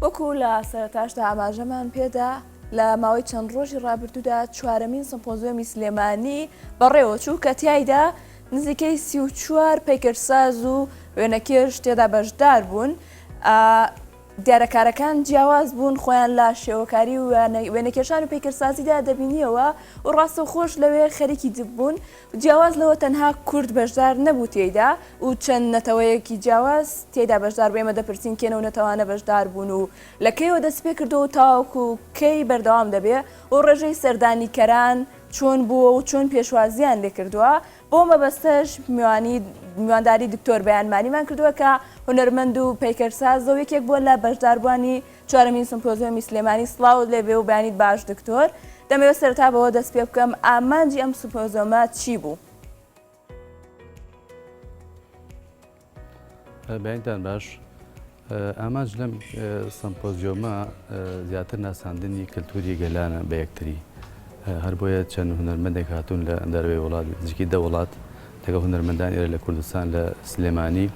وەکو لە سەرەتاشدا ئاماژەمان پێدا، لە ماوەی چەند ڕۆژی ڕابردوودا چوارەمین سمپۆزیۆمی سلێمانی بەڕێوەچوو کە تیایدا نزیکەی 34 پەیکەرساز و وێنەکێش تێدا بەشدار بوون. دیارە کارەکان جیاواز بوون، خۆیان لە شێوەکاری و وێنەکێشان و پەیکەرسازیدا دەبینیەوە و ڕاستەوخۆش لەوێ خەریکی بوون. جیاواز لەوە تەنها کورد بەشدار نەبوو تێیدا و چەند نەتەوەیەکی جیاواز تێیدا بەشدار بوو، ئێمە دەپرسین کێن ئەو نەتەوانە بەشدار بوون و لە کەیەوە دەستپێکردووە و تاوەکو کەی بەردەوام دەبێ و ڕێژەی سەردانیکەران چۆن بووە و چۆن پێشوازییان لێکردووە، بۆ مەبەستەش میوانی میوانداری دکتۆر بەیان مانیمان کردووە کە هونەرمەند و پەیکەرسازە و یەکێک بووە لە بەشداربووانی چوارەمین سمپۆزیۆمی سلێمانی. سڵاوت لێبێ و بەیانیت باش دکتۆر. دەمەوێت سەرەتا بەوە دەست پێ بکەم ئامانجی ئەم سمپۆزیۆمە چی بوو؟ بەیانتان باش. ئامانج لەم سەمپۆزیۆمە زیاتر ناساندنی کەلتوری گەلانە بە یەکتری. هەر بۆیە چەند هونەرمەندێک هاتوون لە دەرەوەی وڵات، نزیکی دە وڵات لەگەڵ هونەرمەندان ئێرە لە کوردستان لە سلێمانی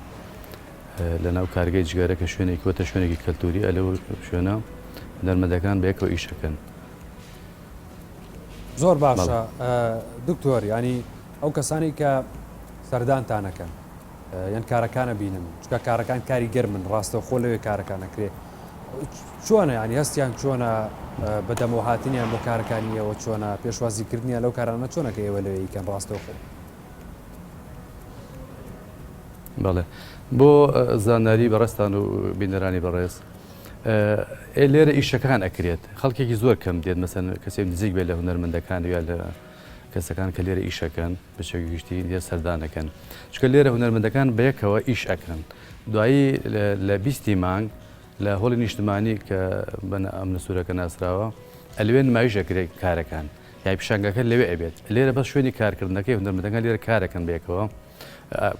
لە ناو کارگەی جگەرە کە شوێنێکی وەتە شوێنێکی کەلتوری ئە لەو شوێنە هونەرمەندەکان بەیەکەوە ئیشەکەن. زۆر باشە دکتۆر ینی ئەو کەسانی کە سەردانتانەکەن یان کارەکانە بینن چکە کارەکان کاری گەرمن ڕاستەوخۆ لەوێ کارەکان ئەکرێ چۆنە ینی هەستیان چۆنە بەدەمەوە هاتنیان بۆ کارەکانی ئێوە چۆنە پێشوازی کردنیان لەو کارانە چۆنە کە ئێوە لەوێ ئیکەن ڕاستەوخۆ؟ بەڵێ بۆ زانیاری بەڕێزتان و بینەرانی بەڕێز ئێ لێرە ئیشەکان ئەکرێت خەڵکێکی زۆر کەم دێت مەسەن کەسێک نزیک بێت لە هونەرمەندەکان یا لە کەسەکان کە لێرە ئیشەکەن بە شێوەی گشتی لێ سەردان ئەکەن چونکە لێرە هونەرمەندەکان بەیەکەوە ئیش ئەکەن دوایی لە بیستی مانگ لە هۆڵی نیشتمانی کە بە ئەمنە سوورەکە ناسراوە ئەلوێ نمایش ئەکرێت کارەکان یای پیشانگەکە لەوێ ئەبێت لێرە بەس شوێنی کارکردنەکەی هونەرمەندەکان لێرە کارەکەن بەیەکەوە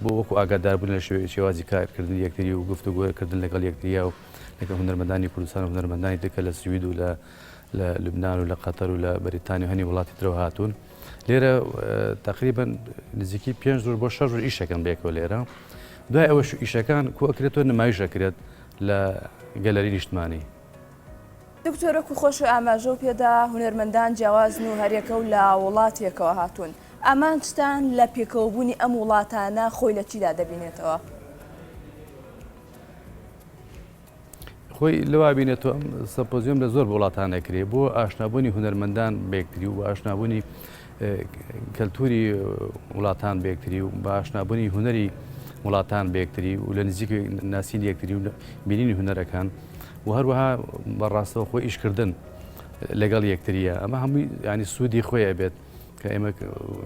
بۆ وەکو ئاگاداربوون لە شێوازی کارکردنی یەکتری و گفتوگۆکردن لەگەڵ یەکتریا و لەگەڵ هونەرمەندانی کوردستان و هونەرمەندانی تر کە لە سوید و لە لە لوبناان و لە قەتەر و لە بەریتانیا و هەنی وڵاتی ترەوە هاتوون لێرە تقریبا نزیکی پێنج ڕۆژ بۆ شەش ڕۆژ ئیشەکەن بەیەکەوە لێرە دوای ئەوەش ئیشەکان کۆ ئەکرێتەوە نمایش ئەکرێت لە گەلەری نیشتمانی. دکتۆر وەکو خۆشت ئاماژەو پێدا هونەرمەندان جیاوازن و هەریەکە و لە وڵاتێکەوە هاتوون ئامانجتان لە پێکەوەبوونی ئەم وڵاتانە خۆی لە چیدا دەبینێتەوە؟ خۆی لەوا بینێتەوە ئەم سەمپۆزیۆم لە زۆر وڵاتان ئەکرێ بۆ ئاشنابوونی هونەرمەندان بەیەکتری و بە ئاشنابوونی کەلتوری وڵاتان بەیەکتری و بە ئاشنابوونی هونەری وڵاتان بەیەکتری و لە نزیک ناسینی یەکتری و بینینی هونەرەکان و هەروەها بە ڕاستەوخۆ ئیشکردن لەگەڵ یەکتریە ئەمە هەمووی ینی سوودی خۆی ئەبێت کە ئێمە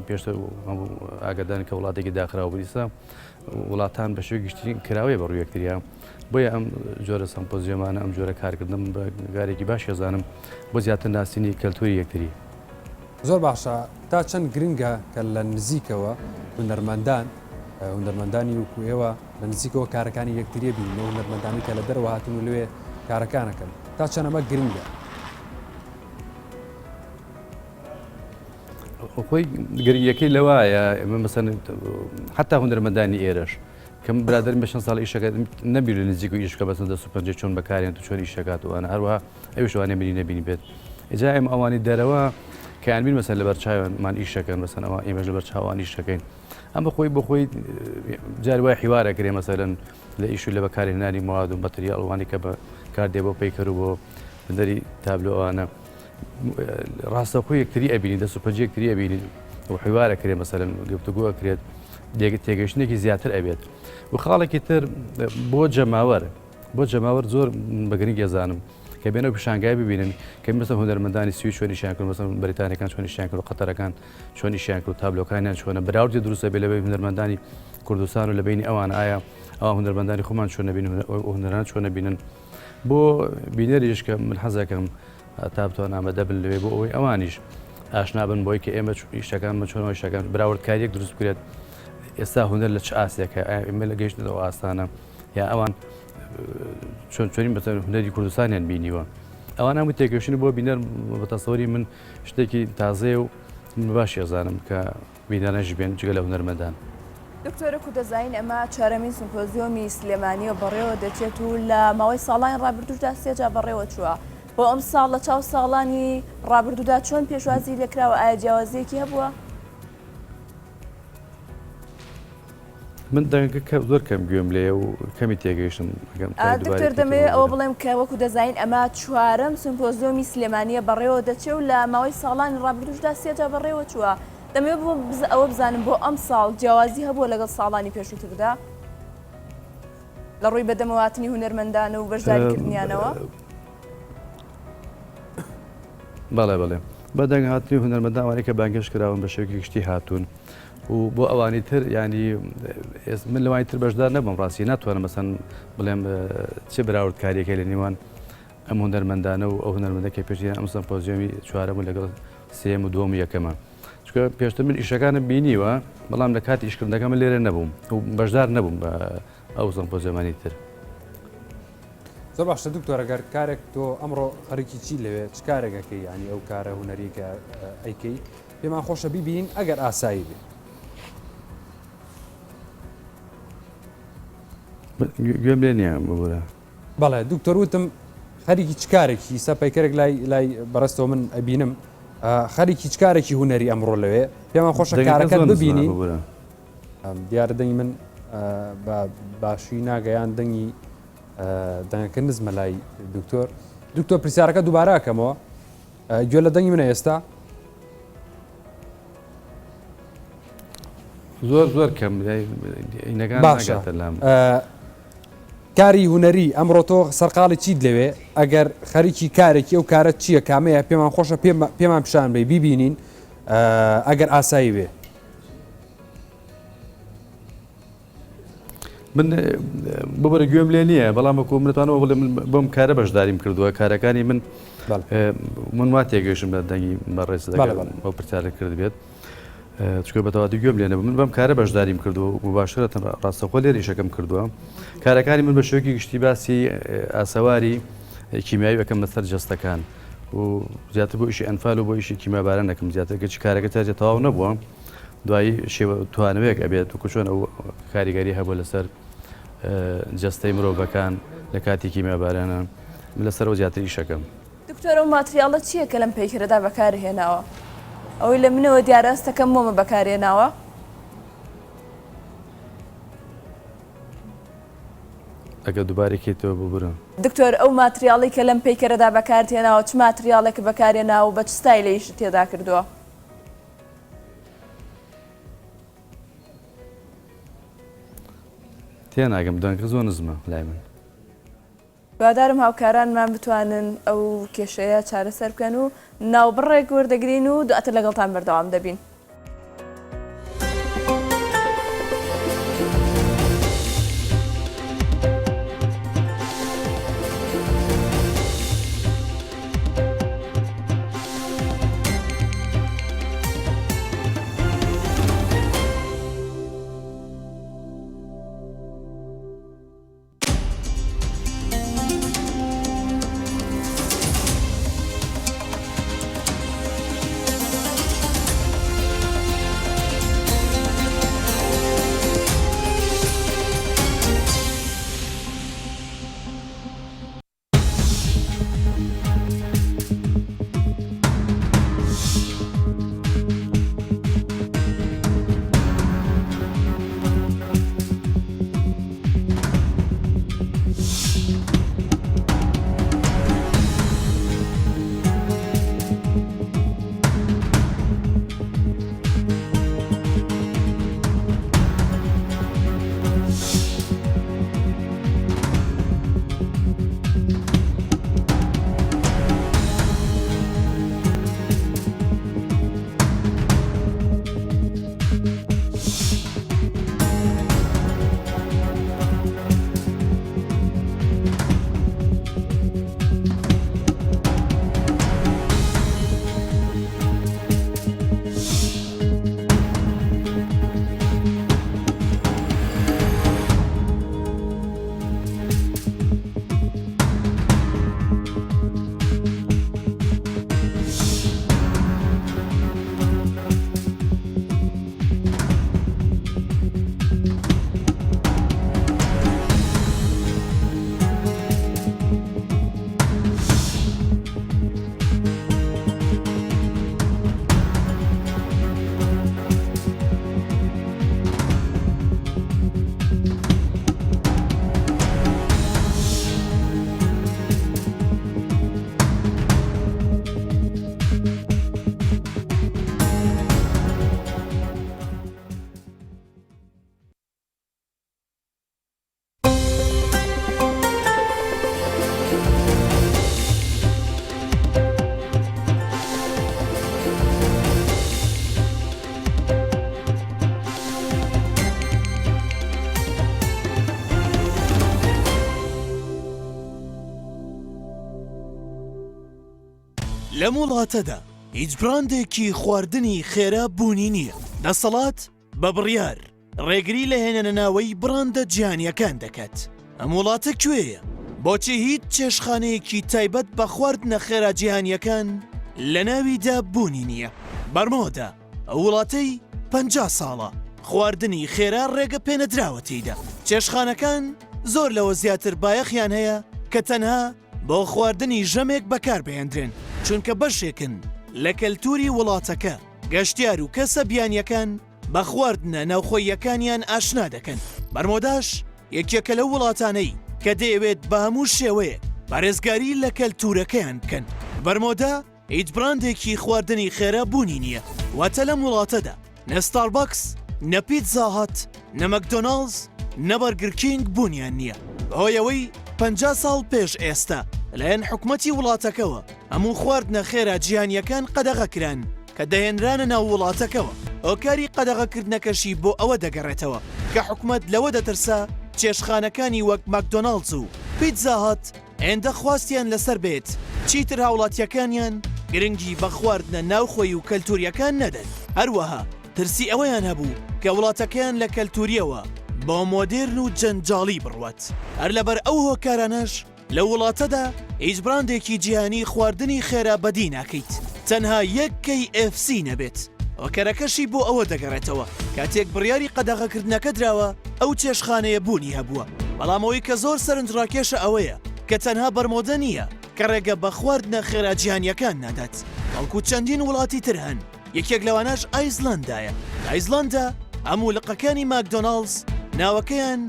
پێشتر هەموو ئاگادان کە وڵاتێکی داخراو بریسە وڵاتان بە شێوەی گشتی کراوەیە بە ڕووی یەکتریا بۆیە ئەم جۆرە سەمپۆزیۆمانە ئەم جۆرە کارکردنە من بە گارێکی باش ئەزانم بۆ زیاتر ناسینی کەلتوری یەکتری. زۆر باشە تا چەند گرنگە کە لە نزیکەوە هونەرمەندان هونەرمەندانی وەکو ئێوە لە نزیکەوە کارەکانی یەکتریە بینن و هونەرمەندانی کە لە دەرەوە هاتون و لەوێ کارەکانەکەن تا چەند ئەمە گرنگە؟ خۆی گرنگیەکەی لەوایە ئێمە مەسەن حتا هونەرمەندانی ئێرەش کە من برادەرم بە چەند ساڵ ئیشەکە نەبی لە نزیک و ئیشکە بەسن دەست و پەنجە چۆن بەکارێن و چۆن ئیشەکات وانە هەروەها ئەویش وانە منی نەبینی بێت ئجا ئێمە ئەوانی دەرەوە کەیان بین مەسەن لەبەر چاومان ئیشەکەن مەسەن ئەوە ئێمەش لەبەر چاوان ئیشەکەین ئەمە خۆی بۆ خۆی جار وای حیوارە کرێ مەسەلەن لە ئیش و لە بەکارهێنانی مواد و مەتریاڵ وانی کە بە کار دێ بۆ پەیکەر و بۆ هونەری تابلۆ ئەوانە ڕاستەوخۆ یەکتری ئەبینی دەست و پەنجە یەکتری ئەبینی و حیوار ئەکرێت مەسەلەن گفتوگۆ ئەکرێت تێگەیشتنێکی زیاتر ئەبێت و خاڵێکی تر بۆ جەماوەر بۆ جەماوەر زۆر بە گرنگ ئەزانم کە بێنە پیشانگای ببینن کە مەسەلەن هونەرمەندانی سوید چۆن ئیشیان کرد مەسەلەن بەریتانیەکان چۆن ئیشیان کرد و قەتەرەکان چۆن ئیشیان کرد تابلۆکانیان چۆنە بەراوردی دروستە بێ لە بەین هونەرمەندانی کوردستان و لە بینی ئەوان ئایا ئەوان هونەرمەندانی خۆمان چۆن نەبین هونەران چۆن نەبینن بۆ بینەریش کە من حەزەکەم تا بتوان ئامادە بن لەوێ بۆ ئەوەی ئەوانیش ئاشنا بن بۆی کە ئێمە ئیشەکانمان چۆنەوە ئیشەکان براوردکاریەک دروست بکرێت ئێستا هونەر لە چ ئاستێکە ئێمە لە گەیشتن ئەو ئاستانە یا ئەوان چۆن چۆنی بەتەن هونەری کوردستانیان بینیوە ئەوان هەموو تێگەشتن بۆ بینەر بە تەسەوری من شتێکی تازەیە و من باش ئەزانم کە بینەرانیش بێن جگە لە هونەرمەندان. دکتۆر وەکو دەزانین ئەمە چوارەمین سمپۆزیۆمی سلێمانییە بەڕێوە دەچێت و لە ماوەی ساڵانی ڕابردووشدا سێ جار بەڕێوە چووە، بۆ ئەمساڵ لە چاو ساڵانی ڕابردوودا چۆن پێشوازی لێکراوە ئایا جیاوازییەکی هەبووە؟ من دەنگەکە زۆر کەم گوێم لێیە و کەمی تێگەیشتم ئەگەم تای دووبارەی دکتۆر بکەیتەوە دەمەوێت ئەوە ببورە. بڵێم کە وەکو دەزانین ئەمە چوارەم سمپۆزیۆمی سلێمانییە بەڕێوە دەچێ و لە ماوەی ساڵانی ڕابردووشدا سێ جار بەڕێوە چووە، دەمەوێت ئەوە بزانم بۆ ئەمساڵ جیاوازی هەبووە لەگەڵ ساڵانی پێشووتردا لە ڕووی بەدەمەواتنی هونەرمەندان و بەشداریکردنیانەوە؟ بەڵێ بەڵێ بە دەنگ هاتنی هونەرمەندان ئەوانەی کە بانگهێشت کراون بە شێوەیەکی گشتی هاتوون و بۆ ئەوانی تر ینی من لەوانی تر بەشدار نەبووم ڕاستی ناتوانم مەسەن بڵێم چ براوردکاریەکە لە نێوان ئەم هونەرمەندانە و ئەو هونەرمەندە کە پێشتر ئەم سەمپۆزیۆمی چوارەم و لەگەڵ سێیەم و دووەم و یەکەمە چونکە پێشتر من ئیشەکانم بینیوە بەڵام لە کاتی ئیشکردنەکە من لێرە نەبووم و بەشدار نەبووم بە ئەو سەمپۆزیۆمانی تر. زۆر باشە دکتۆر ئەگەر کارێک تۆ ئەمڕۆ خەریکی چی لەوێ چ کارێک ئەکەی یانی ئەو کارە هونەری کە ئەیکەی پێمان خۆشە بیبینین ئەگەر ئاسایی بێ. گوێم لێ نییە ببورە. بەڵێ دکتۆر وتم خەریکی چ کارێکی ئیستا پەیکەرێک لای لای بەڕێزتەوە من ئەبینم خەریکی چ کارێکی هونەری ئەمڕۆ لەوێ پێمان خۆشە دەنگەکە کارەکەت زۆر نزمە ببینین ببورە. دیارە دەنگی من بە باشی ناگەیان دەنگی دەنگەکە نزمە لای دکتۆر دکتۆر پرسیارەکە دووبارە ئەکەمەوە گوێ لە دەنگی منە ئێستا زۆر زۆر کەم باشە کاری هونەری ئەمڕۆ تۆ سەرقاڵی چیت لەوێ ئەگەر خەریکی کارێکی ئەو کارە چییە کامەیە پێمان خۆشە پێمان پیشان بی بیبینین ئەگەر ئاسایی بێ من ببرە گوێم لێ نییە بەڵام وەکو منتوانەوە بڵێ من بەم کارە بەشداریم کردووە کارەکانی من من وا تێگەیشتم لە دەنگی بەڕێز بۆ پرسیارە کرد بێت چکە بەتەواتی گوێم لێ نەبوو من بەم کارە بەشداریم کردووە مباشرەتەن ڕاستەخۆ لێر ئیشەکەم کردووە کارەکانی من بە شێوەیەکی گشتی باسی ئاسەواری کیمیایی ئەکەم لەسەر جەستەکان و زیاتر بۆ ئیشی ئەنفال و بۆ ئیشی کیمیاباران ئەکەم زیاتر گەرچی کارەکە تا تەواو نەبووە دوایی شێوە توانەوەیەک ئەبێت وەکو چۆن ئەو کاریگەری هەبوو لەسەر جەستەی مرۆڤەکان لە کاتی کیمیابارانە من لەسەرەوە زیاتر ئیشەکەم. دکتۆر ئەو ماتریاڵە چییە کە لەم پەیکەرەدا بەکارهێناوە؟ ئەوەی لە منەوە دیارە هەستەکەم مۆمە بەکارهێناوە. ئەگەر دووبارەی کەیتەوە ببورە. دکتۆر ئەو ماتریاڵەی کە لەم پەیکەرەدا بەکارت هێناوە چ ماتریاڵێکت بەکارهێناوە و بە چ ستایلێ ئیشت تێدا کردووە؟ تێناگەم دەنگەکە زۆر نزمە لای من. هیوادارم هاوکارانمان بتوانن ئەو کێشەیە چارەسەر بکەن و ناوبڕێک وەردەگرین و دواتر لەگەڵتان بەردەوام دەبین. لەم وڵاتەدا هیچ بڕاندێکی خواردنی خێرا بوونی نییە، دەسەڵات بە بڕیار ڕێگری لە هێنانەناوەی بڕاندە جیهانییەکان دەکات. ئەم وڵاتە کوێیە؟ بۆچی هیچ چێشتخانەیەکی تایبەت بە خواردنە خێرا جیهانییەکان لەناویدا بوونی نییە؟ بەرمۆدا، ئەو وڵاتەی 50 ساڵە خواردنی خێرا ڕێگە پێنەدراوە تێیدا، چێشتخانەکان زۆر لەوە زیاتر بایەخیان هەیە کە تەنها بۆ خواردنی ژەمێک بەکاربهێندرێن، چونکە بەشێکن لە کەلتوری وڵاتەکە، گەشتیار و کەسە بیانییەکان بە خواردنە ناوخۆییەکانیان ئاشنا دەکەن، بەرمۆداش یەکێکە لەو وڵاتانەی کە دەیەوێت بە هەموو شێوەیەک پارێزگاری لە کەلتورەکەیان بکەن. بەرمۆدا هیچ بڕاندێکی خواردنی خێرا بوونی نییە، واتە لەم وڵاتەدا نە ستاربەکس، نە پیتزا هات، نە مەکدۆناڵز، نە بەرگر کینگ بوونیان نییە، بەهۆی ئەوەی 50 ساڵ پێش ئێستا لەلایەن حکومەتی وڵاتەکەوە هەموو خواردنە خێرا جیهانییەکان قەدەغە کران کە دەهێنرانە ناو وڵاتەکەوە، هۆکاری قەدەغەکردنەکەشی بۆ ئەوە دەگەڕێتەوە کە حکومەت لەوە دەترسا چێشتخانەکانی وەک ماکدۆناڵدز و پیتزا هات هێندە خواستیان لەسەر بێت چیتر هاوڵاتییەکانیان گرنگی بە خواردنە ناوخۆیی و کەلتورییەکان نەدەن، هەروەها ترسی ئەوەیان هەبوو کە وڵاتەکەیان لە کەلتورییەوە بۆ مۆدێرن و جەنجاڵی بڕوات، هەر لەبەر ئەو هۆکارانەش لەو وڵاتەدا هیچ بڕاندێکی جیهانی خواردنی خێرا بەدی ناکەیت تەنها یەک کەی ئێف سی نەبێت، هۆکارەکەشی بۆ ئەوە دەگەڕێتەوە کاتێک بڕیاری قەدەغەکردنەکە دراوە ئەو چێشتخانەیە بوونی هەبووە، بەڵام ئەوەی کە زۆر سەرنجڕاکێشە ئەوەیە کە تەنها بەرمۆدە نییە کە ڕێگە بە خواردنە خێرا جیهانییەکان نادات بەڵکو چەندین وڵاتی تر هەن یەکێک لەوانەش ئایسلەندایە، لە ئایسلەندا هەموو لقەکانی ماکدۆناڵدز ناوەکەیان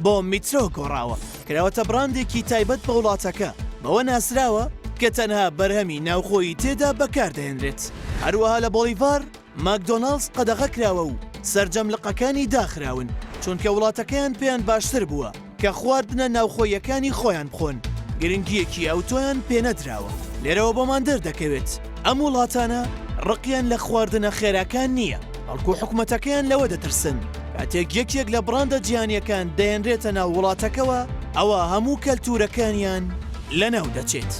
بۆ میترۆ گۆڕاوە، کراوەتە بڕاندێکی تایبەت بە وڵاتەکە، بەوە ناسراوە کە تەنها بەرهەمی ناوخۆیی تێدا بەکاردەهێنرێت. هەروەها لە بۆڵیڤار ماکدۆناڵدز قەدەغە کراوە و سەرجەم لقەکانی داخراون، چونکە وڵاتەکەیان پێیان باشتر بووە کە خواردنە ناوخۆییەکانی خۆیان بخۆن، گرنگییەکی ئەوتۆیان پێنەدراوە. لێرەوە بۆمان دەردەکەوێت ئەم وڵاتانە ڕقیان لە خواردنە خێراکان نییە، بەڵکو حکومەتەکەیان لەوە دەترسن کاتێک یەکێک لە بڕاندە جیهانییەکان دەهێنرێتە ناو وڵاتەکەوە، ئەوا هەموو کەلتوورەکانیان لەناو دەچێت.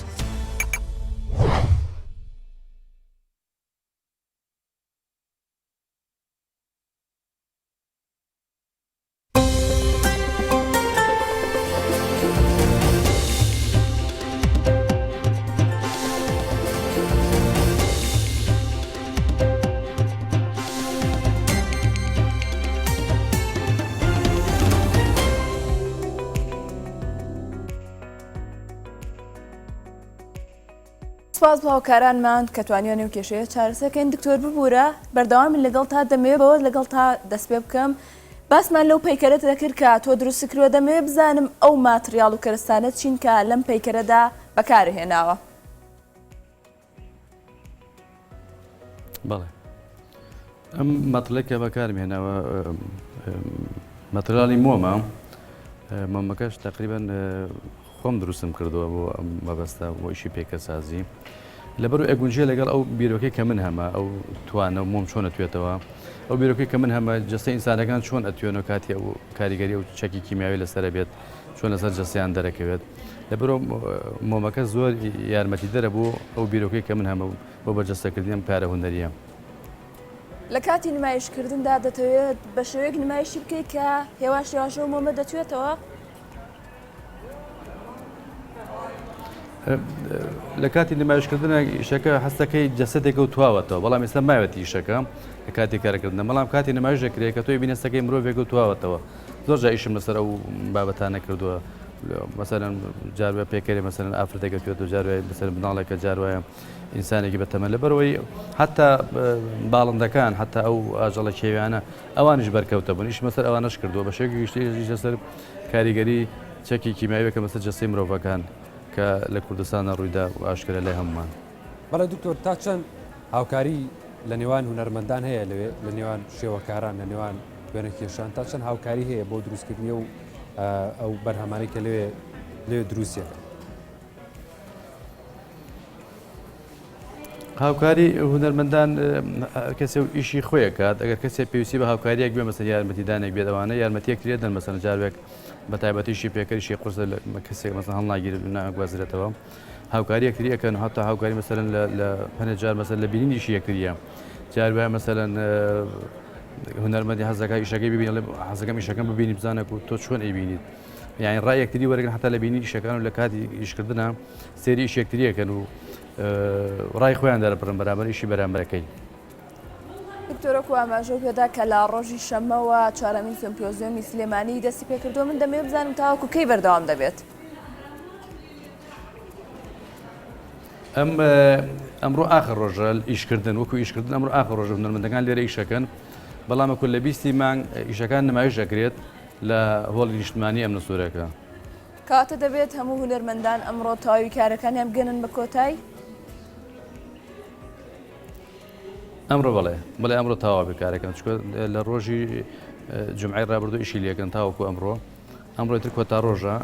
سپاس بۆ هاوکارانمان کە توانیان ئەو کێشەیە چارەسەر کەین دکتۆر ببورە بەردەوامین لەگەڵ تا دەمەوێت بەوە لەگەڵ تا دەست پێ بکەم باسمان لەو پەیکەرەت دەکرد کە تۆ دروست کردووە دەمەوێت بزانم ئەو ماتریاڵ و کەرەستانە چین کە لەم پەیکەرەدا بەکارهێناوە. بەڵێ ئەم مەتڵێک کە بەکارم هێناوە مەترالی مۆمە مۆمەکەش تقریبان خۆم دروستم کردووە بۆ ئەم مەبەستە بۆ ئیشی پێکەسازی لەبەر ئەگونجێ لەگەڵ ئەو بیرۆکەی کە من هەمە ئەو توانە و مۆم چۆن ئەتوێتەوە ئەو بیرۆکەی کە من هەمە جەستەی ئینسانەکان چۆن ئەتوێنەوە کاتی ئەو کاریگەری ئەو چەکی کیمیاوی لەسەرە بێت چۆن لەسەر جەستەیان دەرەکەوێت لەبەرئەوە مۆمەکە زۆر یارمەتیدەرە بۆ ئەو بیرۆکەی کە من هەمە بۆ بەرجەستەکردنی ئەم کارە هونەرییە. لە کاتی نمایشکردندا دەتەوێت بە شێوەیەک نمایشی بکەیت کە هێواش هێواش ئەو مۆمە دەتوێتەوە؟ لە کاتی نمایشکردنە ئیشەکە هەستەکەی جەسەدێکە و تواوەتەوە بەڵام ئێستا ماوێتی ئیشەکە لە کاتی کارکردنە بەڵام کاتی نمایش دەکرێت کە تۆی بینەستەکەی مرۆڤێک و تواوەتەوە زۆر جا ئیشم لەسەر ئەو بابەتانە کردووە مەسەلەن جار وایە پێکەرێ مەسەلەن ئافرەتێکە توێت و جار وایە مەسەلەن مناڵێکە جار وایە ئینسانێکی بە تەمەن لەبەرەوەی حتا باڵندەکان حتا ئەو ئاژەڵە کێویانە ئەوانیش بەرکەوتە بوون ئیش مەسەر ئەوانەش کردووە بە شێوەیەکی گشتی ئیش لەسەر کاریگەری چەکی کیمیاویەکە بەسەر جەستەی مرۆڤەکان کە لە کوردستانە ڕوویدا و ئاشکرا لای هەموومان. بەڵێ دکتۆر تا چەند هاوکاری لە نێوان هونەرمەندان هەیە لەوێ لە نێوان شێوەکاران لە نێوان وێنەکێشان تا چەند هاوکاری هەیە بۆ دروستکردنی و ئەو بەرهەمانەی کە لەوێ لەوێ دروستیەکەن؟ هاوکاری هونەرمەندان کەسێ و ئیشی خۆی کات ئەگەر کەسێ پێویستی بە هاوکاریەک بێ مەسەر یارمەتیدانێک بێت ئەوانە یارمەتیەک ترێدەن مەسەن جاروێک بە تایبەتیشی پێکەریشی قورسە کەسێک مەسەن هەڵناگیرێت و ناگوازرێتەوە. هاوکاری یەکتری ئەکەن و هەتا هاوکاری مەسەلەن لە لە هەنێ جار مەسەلەن لە بینینی ئیشی یەکتریە جار وایە مەسەلەن هونەرمەندی حەزەکە ئیشەکەی ببینی ئەڵێ حەزەکەم ئیشەکەم ببینی بزانە کو تۆ چۆن ئەیبینیت یعنی ڕای یەکتری وەرگن حتا لە بینی ئیشەکان و لە کاتی ئیشکردنا سێری ئیش یەکتریەکەن و ڕای خۆیان دەربڕن بەرامبەر ئیشی بەرامبەرەکەی. دکتۆر وەکو ئاماژەو پێدا کە لە ڕۆژی شەممەوە چوارەمین سمپۆزیۆمی سلێمانی دەستی پێکردووە من دەمەوێت بزانم تاوەکو کەی بەردەوام دەبێت؟ ئەم ئەمڕۆ ئاخر ڕۆژە ئیشکردن وەکو ئیشکردن ئەمڕۆ ئاخر ڕۆژە هونەرمەندەکان لێرە ئیشەکەن بەڵام وەکو لە بیستی مانگ ئیشەکان نمایش ئەکرێت لە هۆڵی نیشتمانی ئەمنە سوورەکە. کەواتە دەبێت هەموو هونەرمەندان ئەمڕۆ تەواوی کارەکانیان بگەنن بە کۆتای؟ ئەمڕۆ بەڵێ بڵێ ئەمڕۆ تەواو بێ کارەکەن چونکە لە ڕۆژی جمعەی ڕابردوو ئیشی لێکەن تاوەکو ئەمڕۆ ئەمڕۆ تر کۆتا ڕۆژە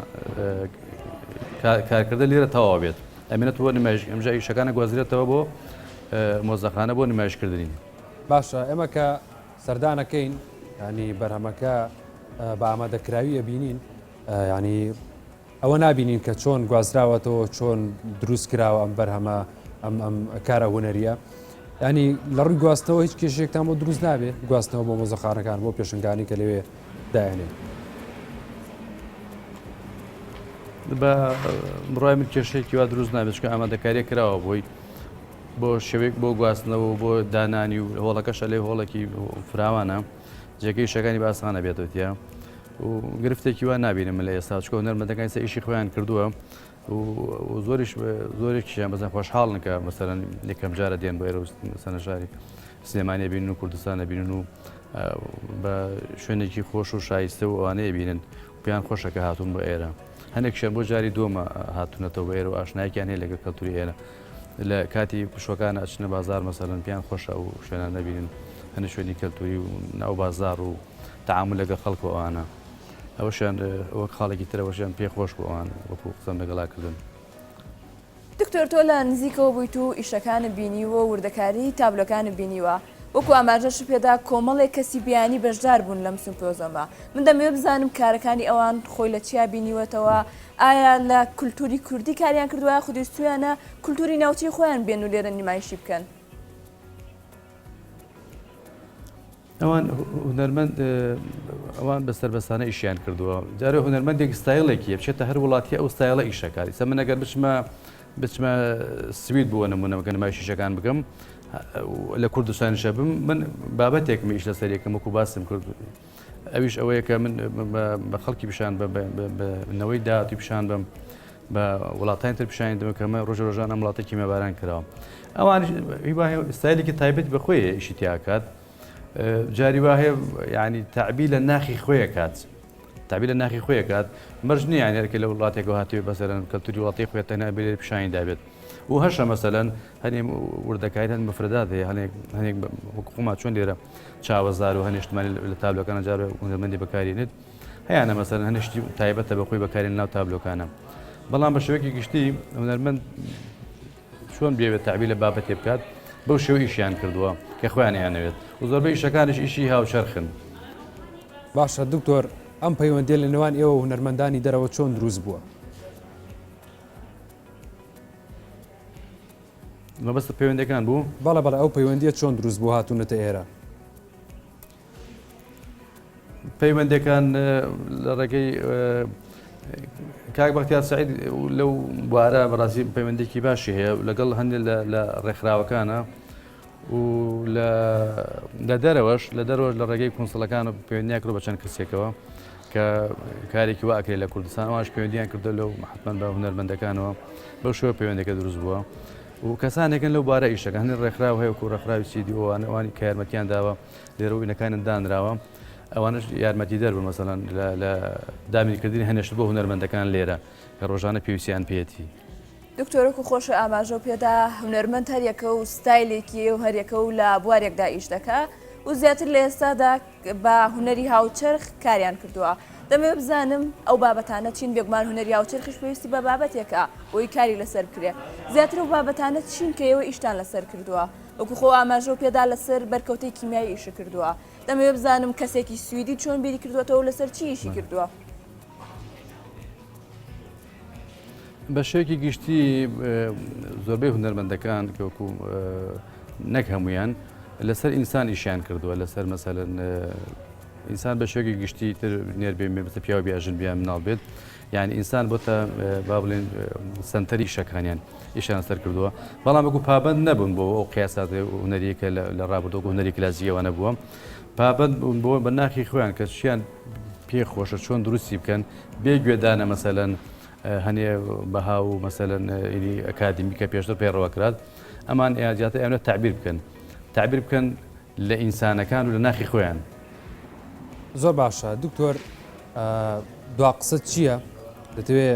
کارکردن لێرە تەواو بێت ئەمێنێت بۆ نمایش ئەمجا ئیشەکانە گوازرێتەوە بۆ مۆزەخانە بۆ نمایشکردنی. باشە ئێمە کە سەردانەکەین ینی بەرهەمەکە بە ئامادەکراوی ئەبینین ینی ئەوە نابینین کە چۆن گوازراوەتەوە چۆن دروست کراوە ئەم بەرهەمە ئەم ئەم کارە هونەریە ینی لە ڕووی گواستنەوە هیچ کێشێکتان بۆ دروست نابێ گواستنەوە بۆ مۆزەخانەکان بۆ پێشنگانی کە لەوێ دایەنێ. بە بڕای من کێشەیەکی وا دروست نابێت چونکە ئامادەکاریە کراوە بۆی بۆ شێوەیەک بۆ گواستنەوە و بۆ دانانی و هۆڵەکەشە لێ هۆڵێکی فراوانە جێگەی شەکانی بە ئاسانە بێتەوە تیا و گرفتێکی وا نابینم من لە ئێستا چکە هونەرمەندەکان ئێستا ئیشی خۆیان کردووە و زۆریش زۆرێکیان بەزان خۆشحاڵن کە مەسەرەن یەکەم جارە دێن بۆ ئێرە سەنە شاری سلێمانی بینن و کوردستان بینن و بە شوێنێکی خۆش و شایستە و ئەوانەیە بینن پێیان خۆشە کە هاتوون بۆ ئێرە هەندێکیان بۆ جاری دووەمە هاتوونەتەوە بۆ ئێرە و ئاشنایەکیان هەیە لەگەڵ کەلتوری ئێرە لە کاتی پشوەکان ئەچنە بازار مەسەلەن پێیان خۆشە ئەو شوێنان نەبینن هەندێک شوێنی کەلتوری و ناو بازار و تەعامول لەگەڵ خەڵک و ئەوانە ئەوەشیان وەک خاڵێکی تر ئەوەشیان پێ خۆش بوو ئەوان وەکو قسەم لەگەڵا کردن. دکتۆر تۆ لە نزیکەوە بوویت و ئیشەکانت بینیوە و وردەکاری تابلۆکانت بینیوە، وەکو ئاماژەشت پێدا کۆمەڵێک کەسی بیانی بەشدار بوون لەم سمپۆزۆمە، من دەمەوێت بزانم کارەکانی ئەوان خۆی لە چیا بینیوەتەوە، ئایا لە کولتوری کوردی کاریان کردووە یاخود ویستویانە کولتوری ناوچەی خۆیان بێن و لێرە نمایشی بکەن؟ ئەوان هونەرمەند ئەوان بە سەربەستانە ئیشیان کردووە جارێ هونەرمەندێک ستایلێکی بچێتە هەر وڵاتی ئەو ستایلە ئیشەکات ئیستا من ئەگەر بچمە بچمە سوید بووە نمونە بکە نمایشی شیشەکان بکەم لە کوردستانیشە بم من بابەتێکم ئیش لەسەر یەکەم وەکو باسم کرد ئەویش ئەوەیە کە من بە خەڵکی پیشان بە نەوەی داهاتوی پیشان بم بە وڵاتانی تر پیشانی دەم کە ئەمە ڕۆژە ڕۆژان ئەم وڵاتە کیمیاباران کراوە ئەوان ستایلێکی تایبەت بە خۆی ئیشی تیاکات جاری وا هەیە ینی تەعبیر لە ناخی خۆی کات تەعبیر لە ناخی خۆی کات مەرج نییە یانی هەرکە لە وڵاتێکەوە هاتوێ بەسەرەن کەلتوری وڵاتی خۆی تەنها بێ پیشانی دابێت و هەشە مەسەلەن هەنێ وردەکاری هەن مفردات هەیە هەنێک هەنێک وەک خۆمان چۆن لێرە چاوەزار و هەنێ شتمانی لە تابلۆکانە جار هونەرمەندی بەکارێنێت هەیانە مەسەلەن هەنێ شتی تایبەتە بە خۆی بەکارێن ناو تابلۆکانە بەڵام بە شێوەیەکی گشتی هونەرمەند چۆن بیەوێت تەعبیر لە بابەتێ بکات بەو شێوە ئیشیان کردووە کە خۆیان ئەیانەوێت و زۆربەی ئیشەکانیش ئیشی هاوچەرخن. باشە دکتۆر ئەم پەیوەندیە لە نێوان ئێوە و هونەرمەندانی دەرەوە چۆن دروست بووە؟ مەبەستت پەیوەندیەکان بوو؟ بەڵێ بەڵێ ئەو پەیوەندیە چۆن دروست بوو هاتوونەتە ئێرە؟ پەیوەندەکان لە ڕێگەی کاک بەختیار سعید لەو بوارە بەڕاستی پەیوەندێکی باشی هەیە لەگەڵ هەندێک لە ڕێکخراوەکانە و لە دەرەوەش لە دەرەوەش لە ڕێگەی کونسڵەکان و پەیوەندیان کردو بە چەند کەسێکەوە کە کارێکی وا ئەکرێت لە کوردستان ئەوانش پەیوەندیان کردو لەو حتمما بە هونەرمەندەکانەوە بەو شێوە پەیوەندەکە دروست بووە و کەسانێکن لەو بارە ئیشەکە هەندێک ڕێکخراو هەیە و ڕێکخراوی سیدی ئەوانە ئەوانی کە یارمەتیان داوە لێرە وینەکانیان دانراوە ئەوانەش یارمەتیدەر بوون مەسەلەن لە دابینکردنی هەنێ شت بۆ هونەرمەندەکان لێرە کە ڕۆژانە پێویستیان پێیەتی. دکتۆر وەکو خۆشت ئاماژەو پێدا هونەرمەند هەریەکە و ستایلێکی و هەریەکە و لە بوارێکدا ئیش دەکا و زیاتر لە ئێستادا بە هونەری هاوچەرخ کاریان کردووە دەمەوێت بزانم ئەو بابەتانە چین بێگومان هونەری هاوچەرخیش پێویستی بە بابەتێکە بۆی کاری لەسەر بکرێ زیاتر ئەو بابەتانە چین کە ئێوە ئیشتان لەسەر کردووە وەکو خۆ ئاماژەو پێدا لەسەر بەرکەوتەی کیمیایی ئیشی کردووە دەمەوێت بزانم کەسێکی سویدی چۆن بیری کردووەتەوە و لەسەر چی ئیشی کردووە؟ بە شێوەیەکی گشتی زۆربەی هونەرمەندەکان کە وەکو نەک هەمویان لەسەر ئینسان ئیشیان کردووە لەسەر مەسەلەن ئینسان بە شێوەیەکی گشتی تر نێر بێ مێ بێت پیاو بێ ژن بێ مناڵ بێت یعنی ئینسان بۆتە با بڵێن سەنتەری ئیشەکانیان ئیشیان سەر کردووە بەڵام وەکو پابند نەبوون بۆ ئەو قیاسات هونەریە کە لە ڕابردوو هونەری کلاسیکەوە نەبووە پابند بوون بۆ بە ناخی خۆیان کە چیان پێ خۆشە چۆن دروستی بکەن بێ گوێدانە مەسەلەن هەنێ بەها و مەسەلەن ئینی ئەکادیمی کە پێشتر پەیڕەوە کرات ئەمان زیاتر ئەیانەوێت تەعبیر بکەن تەعبیر بکەن لە ئینسانەکان و لە ناخی خۆیان. زۆر باشە دکتۆر دوا قسەت چییە؟ دەتەوێ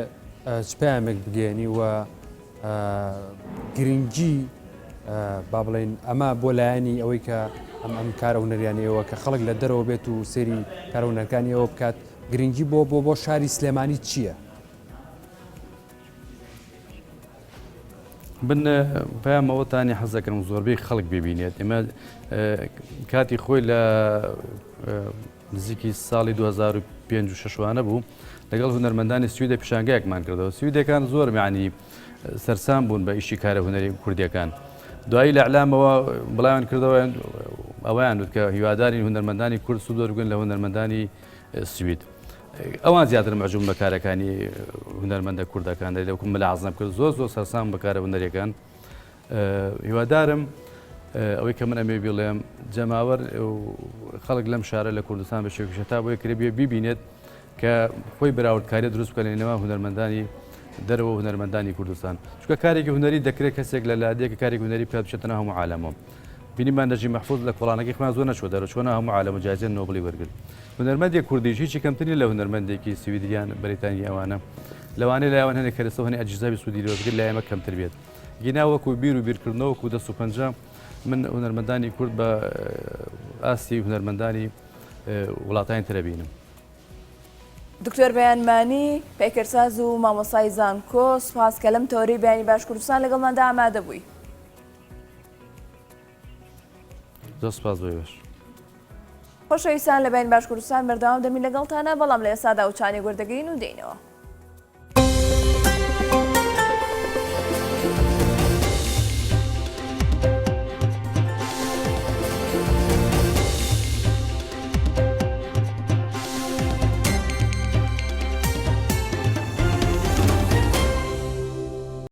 چ پەیامێک بگەیەنی و گرنگی با بڵێین ئەمە بۆ لایەنی ئەوەی کە ئەم ئەم کارە هونەریانی ئێوە کە خەڵک لە دەرەوە بێت و سێری کارە هونەرەکانی ئێوە بکات گرنگی بۆ بۆ بۆ شاری سلێمانی چییە؟ من پەیامەوەتانی حەز دەکەم زۆربەی خەڵک ببینێت ئێمە کاتی خۆی لە نزیکی ساڵی 2005 و شەشوانە بوو لەگەڵ هونەرمەندانی سویدە پیشانگایەکمان کردەوە سویدەکان زۆر معنی سەرسام بوون بە ئیشی کارە هونەری کوردیەکان دوایی لە ئەلامەوە بڵاویان کردەوە ئەویان وت کە هیوادارین هونەرمەندانی کورد سوود وەربگرن لە هونەرمەندانی سوید ئەوان زیاتر مەعجوب بە کارەکانی هونەرمەندە کوردەکان دەری لەوکم ملاحەزەم کرد زۆر زۆر سەرسام بە کارە هونەریەکان هیوادارم ئەوەی کە من ئەمێ بڵێم جەماوەر خەڵک لەم شارە لە کوردستان بە شێوکیشە تا بۆیە کرێ بێ بیبینێت کە خۆی بەراوردکاری دروست بکەن لە نێوان هونەرمەندانی دەرەوە هونەرمەندانی کوردستان چونکە کارێکی هونەری دەکرێت کەسێک لە لادێک کارێکی هونەری بکات بچێتە ناو هەموو عالەمەوە بینیمان نەجیب مەحفوز لە کۆڵانەکەی خۆیان زۆر نەچووە دەرەوە چووە ناو هەموو عالەم و جایزەی نۆبڵی وەرگرت هونەرمەندێک کوردیش هیچی کەمتر نیە لە هونەرمەندێکی سویدی یان بەریتانی ئەوانە لەوانەیە لای ئەوان هەندێک کەرەسە و هەندێک ئەجهیزاوی سوودی لێ وەربگرن لای ئێمە کەمتر بێت گینا وەکو بیر و بیرکردنەوە وەکو دەست و پەنجە من هونەرمەندانی کورد بە ئاستی هونەرمەندانی وڵاتانی ترە بینم. دکتۆر بەیان مانی، پەیکەرساز و مامۆستای زانکۆ، سوپاس کە لەم تەوەرەی بەیانی باش کوردستان لەگەڵماندا ئامادە بووی. زۆر سوپاس بۆ ئێوەش. خۆشەویستان لە بەیانی باش کوردستان بەردەوام دەبین لەگەڵتانە، بەڵام لە ئێستادا وچانێک وەردەگرین و دێینەوە.